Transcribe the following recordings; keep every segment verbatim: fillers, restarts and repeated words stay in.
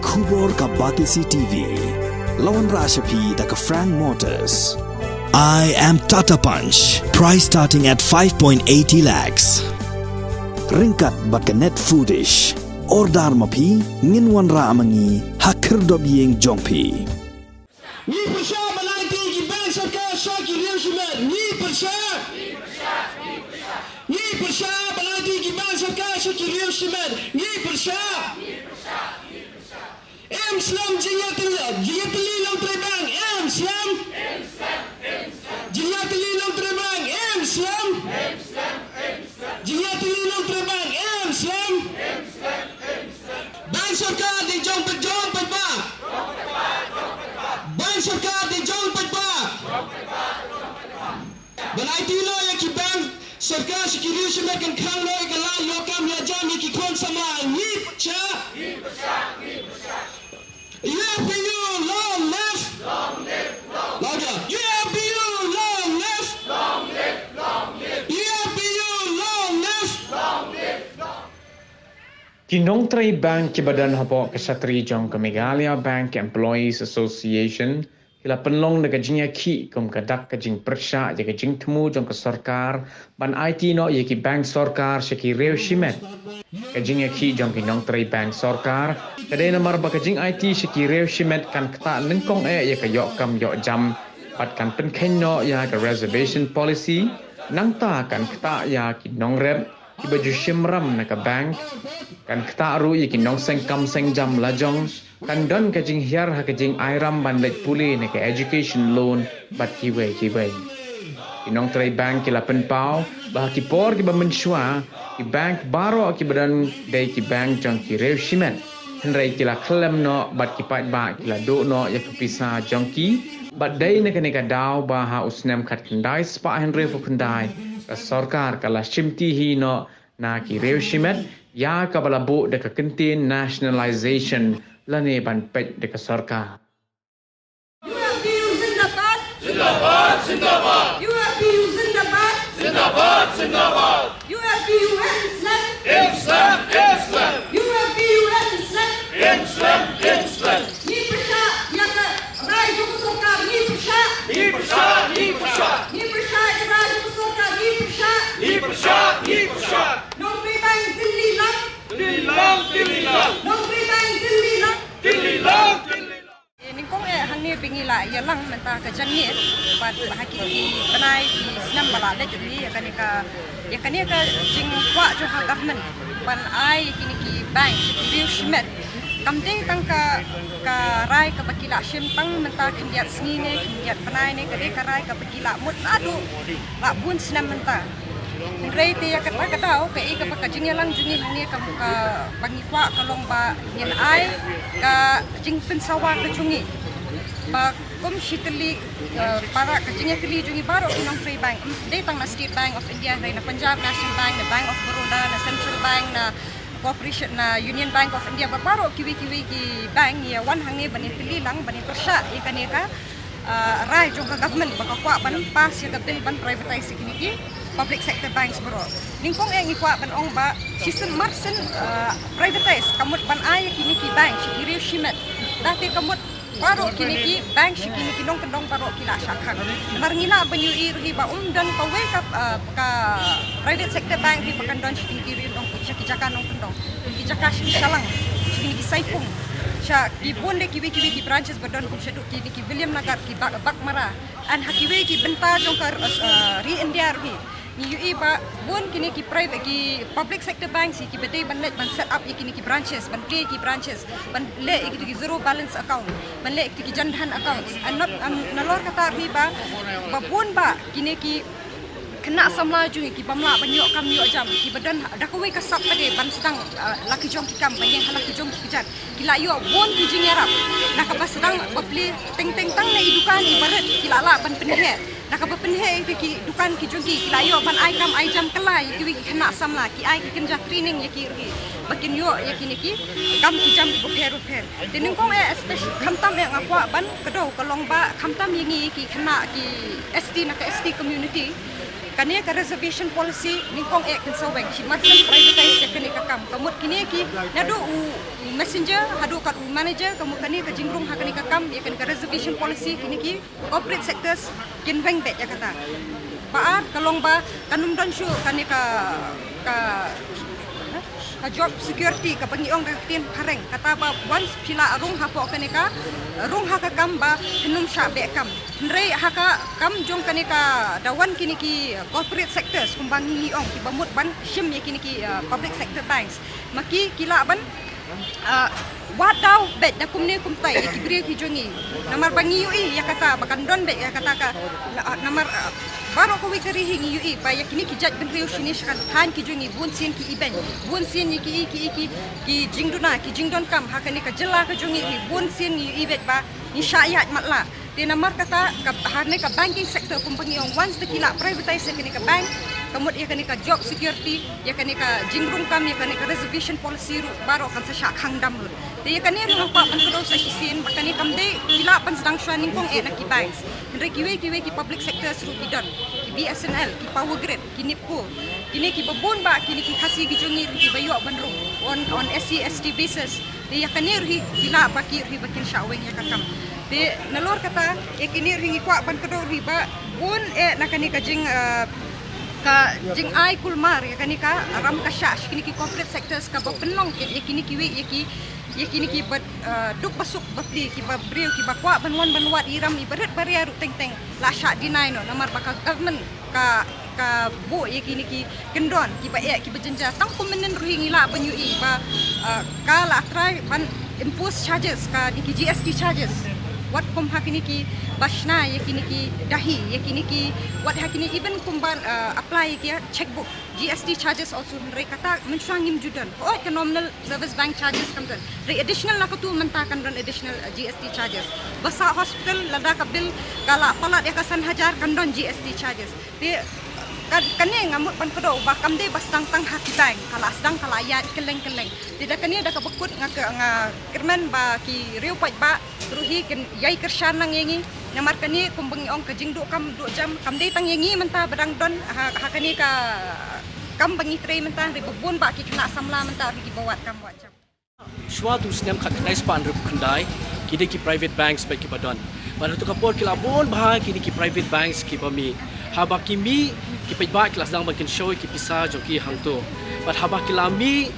Khubor ka Batesi T V. La wanrah sha phi da ka Frank Motors. I am Tata Punch. Price starting at five point eighty lakhs. Ryngkat bad ka Net Foodish. Order ma phi, ngin wanrah ma ngi ha khyrdop ïing jong phi. Ngi pyrshah ban aiti ki bank sorkar sha ki riew shimet. Ngi pyrshah. Ngi pyrshah ban aiti ki bank sorkar sha ki riew shimet. Ngi pyrshah. Em slem jingïatylli, jingïatylli nongtrei bank. Em slem. Jingïatylli nongtrei bank. Em slem. Jingïatylli nongtrei bank. Em slem. Bank sorkar dei jong pynjong pynba. Bank sorkar dei jong pynba. Ban aiti noh ïa ki bank sorkar sha ki riew shimet kan khang noh ïa ka lad ïoh kam ïoh jam ïa ki khun samla. Ngi pyrshah. U F B U long live. Louder. U F B U long live. U F B U long live. Ki nongtrei bank kiba don hapoh ka shatri jong ka Meghalaya Bank Employees Association ki la pynlong da ka jingïakhih kum ka dak ka jingpyrshah ïa ka jingthmu jong ka sorkar ban aiti noh ïa ki bank sorkar sha ki riew shimet. Ka jingïakhih jong ki nongtrei bank sorkar ka dei namar ba ka jingaiti sha ki riew shimet kan ktah nyngkong eh ïa ka ïoh kam ïoh jam bad kan pynkheiñ noh ïa ka reservation policy, nangta kan ktah ïa ki nongrep kiba ju shim ram na ka bank, kan ktah ruh ïa ki nongseng kam seng jam lajong, kan don ka jinghiar ha ka jingai ram ban leit pule na ka education loan bad kiwei kiwei. Ki nongtrei bank ki la pynpaw ba ha ki por kiba mynshuwa ki bank baroh kiba don dei ki bank jong ki riew shimet. Hynrei ki la khyllem noh bad ki paidbah ki la duh noh ïa ka pisa jong ki. Bad dei na kane ka daw ba ha u snem khatkhyndai spah hynriewphew khyndai ka sorkar ka la shimti hi noh na ki riew shimet ïa kaba la buh da ka kyntien nationalisation lane ban peit da ka sorkar. U F B U zindabad. Zindabad, zindabad. U F B U zindabad. Zindabad, zindabad. U F B U em slem. Em slem, em slem. U F B U em slem. Em slem, em slem. Ngi pyrshah ïa ka rai jong ka sorkar, ngi pyrshah. Ngi pyrshah, ngi pyrshah. Ngi pyrshah ïa ka rai jong ka sorkar, ngi pyrshah. Ngi pyrshah, ngi pyrshah. Nongtrei bank tylli lang. Tylli lang, tylli lang. Nongtrei bank tylli lang. Tylli lang, tylli lang. Nyngkong eh hangne ba ngi la ïalang mynta ka janmiet bad ha kine ki bnai ki snem ba la leit ri ïa kane ka, ïa kane ka jingkwah jong ka government ban ai ïa kine ki bank sha ki riew shimet. Kam dei tang ka, ka rai kaba ki la shim tang mynta khyndiat sngi ne khyndiat bnai ne, ka dei ka rai kaba ki la mut naduh la bun snem mynta. Hynrei te ïa kata ka daw kaei kaba ka jingïalang jong ngi hangne ka, kaba ngi kwah ka long ba ngin ai ka jingpynsawa ka jong ngi ba kum shi tylli, eh, para ka jingïatylli jong ngi baroh ki nongtrei bank, ym dei tang na State Bank of India hynrei na Punjab National Bank, na Bank of Baroda, na Central Bank, na Corporation, na Union Bank of India, ba baroh kiwei kiwei ki bank ïa wan hangne ban ïatylli lang ban ïapyrshah ïa kane ka, ah, rai jong ka government ba ka kwah ban pass ïa ka bill ban privatise ïa kine ki public sector banks baroh. Nyngkong eh ngi kwah ban ong ba shisien marsien, ah, privatise ka mut ban ai ïa kine ki bank sha ki riew shimet. Da te ka mut baroh kine ki bank sha kine ki nongkyndong baroh ki la shah khang. Namar ngi lah ban ïohi ruh hi ba ym don kawei ka, ah, ka private sector bank ruh hi ba kan don sha kine ki riew nong, sha ki jaka nongkyndong. Ki jaka sha ki shalang, sha kine ki saipung, sha ki bun de kiwei kiwei ki branches ba don kum shaduh kine ki Williamnagar, ki Bag-, Baghmara. And ha kiwei ki bynta jong ka, uh, ri India ruh hi ngi ïohi ba bun kine ki private, ki public sector banks hi kiba dei ban leit ban set up ïa kine ki branches, ban plie ki branches, ban leh ïa kito ki zero balance account, ban leh ïa kito ki Jan Dhan accounts. And not, um, nalor kata ruh hi ba, ba bun ba kine ki khynnah samla jong ngi ki bym lah ban ïoh kam ïoh jam, kiba don da kawei ka sap pat de ban sdang, ah, la ki jong ki kam, ban ïeng ha la ki jong ki kjat. Ki la ïoh bun ki jingïarap na kaba sdang ba plie teng teng tang na i dukan i barit ki la lah ban pynheh. Na kaba pynheh ïa ki dukan ki jong ki, ki la ïoh ban ai kam ai jam kylla ïa kiwei ki khynnah samla, ki ai ki kynja training ïa ki ruh hi ba kin ïoh ïa kine ki kam ki jam kiba pher bapher. Te nyngkong eh especially khamtam eh nga kwah ban kdew ka long ba khamtam ïa ngi ki khynnah ki S T na ka S T community. Kane ka reservation policy nyngkong eh kan sa weng, shi mar shen privatize ïa kane ka kam. Ka mut kine ki, naduh u messenger haduh kat u manager, ka mut kane ka jingrung ha kane ka kam, ïa kane ka reservation policy, kine ki corporate sectors kin weng beit ïa kata. Ba ar, ka long ba kan ym don shuh kane ka, ka ka job security kaba ngi ong da ka ktien phareng, kata ba once phi la rung hapoh kane ka, rung ha ka kam ba phin ym shah beh kam. Hynrei ha ka kam jong kane ka, da wan kine ki corporate sectors kumba ngi ngi ong, kiba mut ban shim ïa kine ki, uh, public sector banks, ma ki ki lah ban, uh, wad daw beit da kumne kumtai ïa ki briew ki jong ngi. Namar ba ngi ïohi ïa kata ba kan don beit ïa kata ka, na-, namar, uh, baroh kawei ka ri hi ngi ïohi ba ïa kine ki jaitbynriew shane sha ka thaiñ ki jong ngi bun sien ki ibeiñ, bun sien ïa ki, ki, ki, ki jingduna, ki jingdonkam ha kane ka jylla ka jong ngi hi, bun sien ngi ïohi beit ba ngi shah ïaid matlah. Te namar kata ka, ha kane ka banking sector kumba ngi ong, once da ki lah privatize ïa kane ka bank, ka mut ïa kane ka job security, ïa kane ka jingrung kam, ïa kane ka reservation policy ruh baroh kan sa shah khang dam lut. Te ïa kane ruh nga kwah ban kdew sa shisien ba kane kam dei ki lah ban sdang shuwa nyngkong eh na ki banks. Hynrei kiwei kiwei ki public sectors ruh ki don, ki B S N L, ki Power Grid, ki NEEPCO, kine kiba bun ba kine ki Khasi ki jong ngi ruh kiba ïoh ban rung on, on S C S T basis. Te ïa kane ruh hi ki lah ba ki ruh hi ba kin shah weng ïa ka kam. Te nalor kata, ïa kine ruh hi ngi kwah ban kdew ruh hi ba bun eh na kane ka jing, uh, ka jingai kulmar ïa kane ka ram ka shah sha kine ki corporate sectors kaba pynlong ïa kine kiwei ïa ki, ïa kine kiba, uh, duk ba suk bapli, kiba briew kiba kwah ban wan ban wad i ram iba rit ba ria ruh teng teng la shah deny noh namar ba ka government ka, ka buh ïa kine ki kyndon kiba eh kiba jynjar. Tang kum mynnin ruh hi ngi lah ban ïohi ba, uh, ka la try ban impose charges, kane ki G S T charges, wat kum ha kine kiba shna ïa kine ki dahi, ïa kine ki, wat ha kine even kum ban, uh, apply ïa ki checkbook, G S T charges also. Hynrei kata mynshuwa ngim ju don. Hooid ka normal service bank charges kam don, hynrei additional na katu mynta kan don additional, uh, G S T charges. Ba sah hospital, lada ka bill ka la palat ïa ka san hajar, kan don G S T charges. Te ka, kane nga mut ban kdew ba kam dei ba sdang tang ha ki bank, ka la sdang ka la ïaid kylleng kylleng. Te da kane da kaba kut nga kyrmen ba ki riew paidbah ruh hi kin ïai kyrshan lang ïa ngi. Namar kane kumba ngi ong, ka jingduh kam duh jam kam dei tang ïa ngi mynta ba dang don ha, ha kane ka kam ba ngi trei mynta, hynrei ba bun ba ki khynnah samla mynta ruh kiba wad kam wad jam. Shuwa u snem khatkhyndai spah hynriewphew khyndai, ki dei ki private banks bad kiba don. Bad ha tu ka por ki la bun bha kine ki private banks kiba mih. Haba ki mih, ki paidbah ki la sdang ban kynshew ïa ki pisa jong ki hangto. Bad haba ki la mih,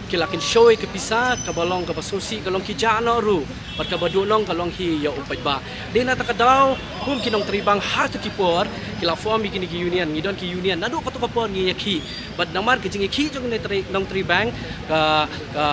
ki la kynshew ïa ki pisa, kaba long kaba sngewsih ka long ki jah noh ruh. Bad kaba duh noh ka long hi ïa u paidbah. Dei na kata ka daw, kum ki nongtrei bank ha tu ki por, ki la form ïa kine ki union, ngi don ki union, naduh kato ka por ngi ïakhih. Bad namar ka jingïakhih jong ki nongtrei, nongtrei bank, ka, ka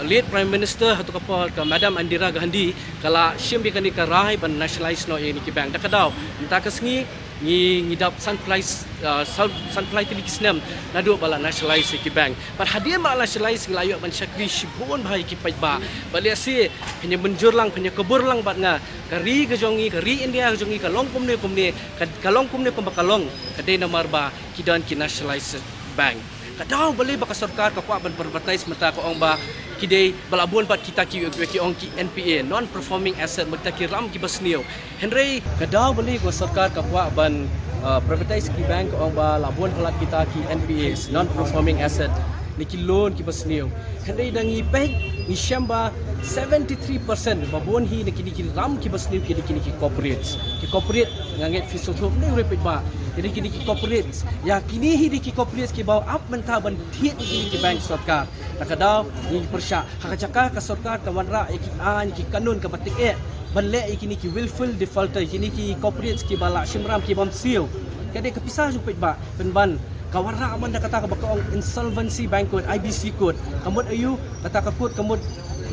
late Prime Minister ha tu ka por, ka Madam Indira Gandhi, ka la shim ïa kane ka rai ban nationalize noh ïa kine ki bank. Da ka daw, mynta ka sngi, ngi, ngi dap san phew lai, uh, san, san phew lai tylli ki snem naduh ba la nationalize ïa ki bank. Bad hadien ba la nationalize ngi la ïoh ban shakri shibun bha ïa ki paidbah. Bad lehse phin ïa mynjur lang, phin ïa kybur lang bad nga, ka ri ka jong ngi, ka ri India ka jong ngi ka long kumne kumne, ka, ka long kumne kumba ka long, ka dei namar ba ki don ki nationalized bank. Ka daw balei ba ka sorkar ka kwah ban privatise mynta, ka ong ba ki dei ba la bun pat kita ki, ki ong ki N P A, non performing asset, mynta ki ram kiba sniew. Hynrei ka daw balei ka sorkar ka kwah ban, uh, privatise ki bank, ka ong ba la bun palat kita ki N P As, non performing asset, ne ki loan kiba sniew. Hynrei da ngi peit ngi shem ba seventy three percent ba bun hi na kine ki ram kiba sniew ki dei kine ki corporates. Ki corporate, nga ngeit phi sngewthuh ne, u ri paidbah, ki dei kine ki corporates. Ïa kine hi dei ki corporates kiba ap mynta ban thied ïa kine ki bank sorkar. Na ka daw ngi pyrshah, ha ka jaka ka sorkar ka wanrah ïa ki aiñ ki kanun kaba tyngeh ban leh ïa kine ki willful defaulter, kine ki corporates kiba la shim ram, ki bym siew. Ka dei ka pisa jong paidbah, pynban ka wanrah man da kata kaba ka ong Insolvency Bank Code, I B C Code. Ka mut aïu kata ka code? Ka mut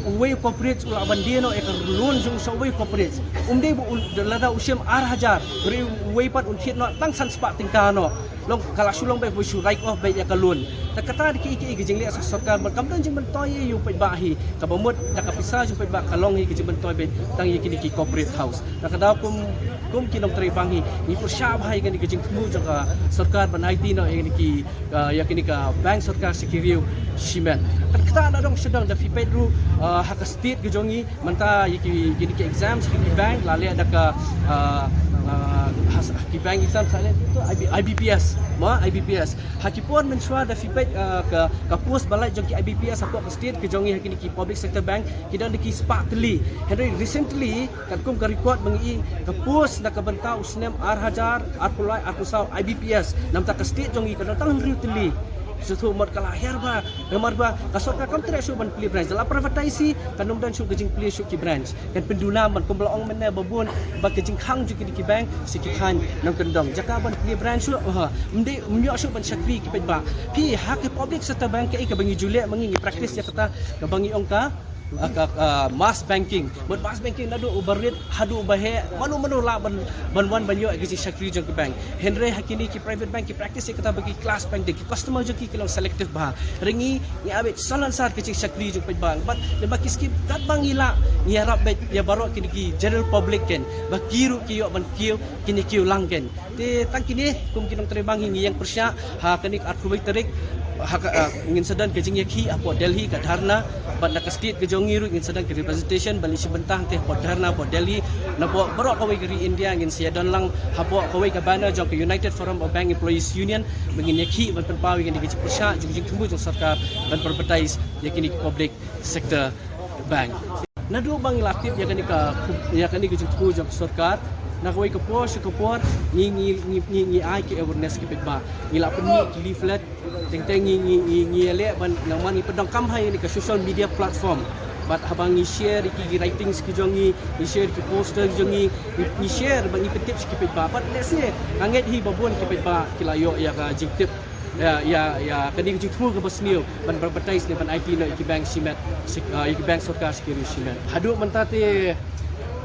uwei u corporate u lah ban die noh ïa ka loan jong sa uwei u corporate. Um dei ba u, lada u shim ar hajar, hynrei uwei pat un thied noh tang san spah tyngka noh. Long ka la shu long beit ba shu write off beit ïa ka loan. Te kata dei kiei kiei ki jingleh sorkar, bad kam don jingmyntoi ïa u paidbah hi. Kaba mut da ka pisa jong paidbah ka long hi ka jingmyntoi beit tang ïa kine ki corporate house. Na ka daw kum, kum ki nongtrei bank hi ngi pyrshah bha ïa kane ka jingthmu jong ka sorkar ban aiti noh ïa kine ki, uh, ïa kine ka bank sorkar sha ki riew shimet. Kan kata na dong sha dong, da phi peit ruh, uh, ha ka state ka jong ngi mynta ïa ki, ïa kine ki exams ki bank la leh da ka, uh, Ah, has- ki bank exam sa leh tu I B, I B P S, ma I B P S. Ha ki por mynshuwa da phi peit, ah, ka, ka post ba lait jong ki I B P S hapoh ka state ka jong ngi ha kine ki public sector bank ki don da ki spah tylli. Hynrei recently katkum ka record ba ngi i, ka post na ka bynta u snem ar hajar arphew lai arphew saw I B P S na bynta ka state jong ngi ka don tang hynriew tylli. Shuh shuh mut ka la hiar bha. Namar ba ka sorkar kam treh shuh ban plie branch. Da la privatise hi kan ym don shuh ka jingplie shuh ki branch. Kan pynduna ban, kumba la ong mynne ba bun ba ka jingkhang jong kine ki bank sha ki thaiñ nongkyndong. Jaka ban plie branch shuh, ha, ym dei, ym ïoh shuh ban shakri ki paidbah. Phi ha ki public sector bank kaei kaba ngi ju leh ma ngi, ngi practice ïa kata kaba ngi ong ka, ah, ka, ah, mass banking. Mut mass banking naduh uba rit haduh uba heh, mano mano lah ban, ban wan ban ïoh ïa ka jingshakri jong ki bank. Hynrei ha kine ki private bank ki practice ïa kata ba ki class bank de, ki customer jong ki ki long selective bha. Hynrei ngi, ngi ïa beit saw lansar ka jingshakri jong paidbah. Bad lem bad ki scheme katba ngi lah, ngi ïarap beit ïa baroh kine ki general public ken ba ki ruh ki ïoh ban kiew, kin ïa kiew lang ken. Te tang kine kum ki nongtrei bank hi ngi ïeng pyrshah ha kane ka arphew wei tarik, ha ka, ah, ngin sa don ka jingïakhih hapoh Delhi ka dharna. Bad na ka state ka jong ngi ruh ngin sa don ka representation ban leit shim bynta hangtei hapoh dharna hapoh Delhi. Na baroh kawei ka ri India ngin sa ïadon lang hapoh kawei ka banner jong ka United Forum of Bank Employees Union ba ngin ïakhih ban pynpaw ïa kane ka jingpyrshah jong ka jingthmu jong sorkar ban privatise ïa kine ki public sector bank. Naduh ba ngi la tip ïa kane ka, ïa kane ka jingthmu jong ka sorkar, na kawei ka por sha ka por ngi, ngi, ngi, ngi, ngi ai ki awareness ki paidbah. Ngi la pynmih ki leaflet, teng teng ngi, ngi, ngi, ngi ïaleh ban, namar ngi pyndonkam ha ïa kane ka social media platform. Bad haba ngi share ïa ki, ki writings ki jong ngi, ngi share ki poster ki jong ngi, ngi, ngi share bad ngi pyntip sha ki paidbah. Bad lehse nga ngeit hi ba bun ki paidbah ki la ïoh ïa ka jingtip ïa, ïa, ïa kane ka jingthmu kaba sniew ban privatise ne ban aiti noh ïa ki bank shimet, shi-, ah, ïa ki bank sorkar sha ki riewshimet. Haduh mynta te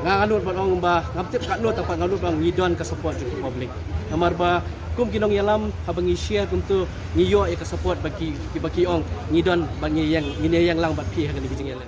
nga, nga nud ban ong ba ngam tip katno, tang pat nga nud ba ngi don ka support jong ki public. Namar ba kum ki nongïalam haba ngi share kumto ngi ïoh ïa ka support ba ki, ki ba ki ong ngi don ba ngi ïeng, ngi ïeng lang bad phi ha kane ka jingïaleh.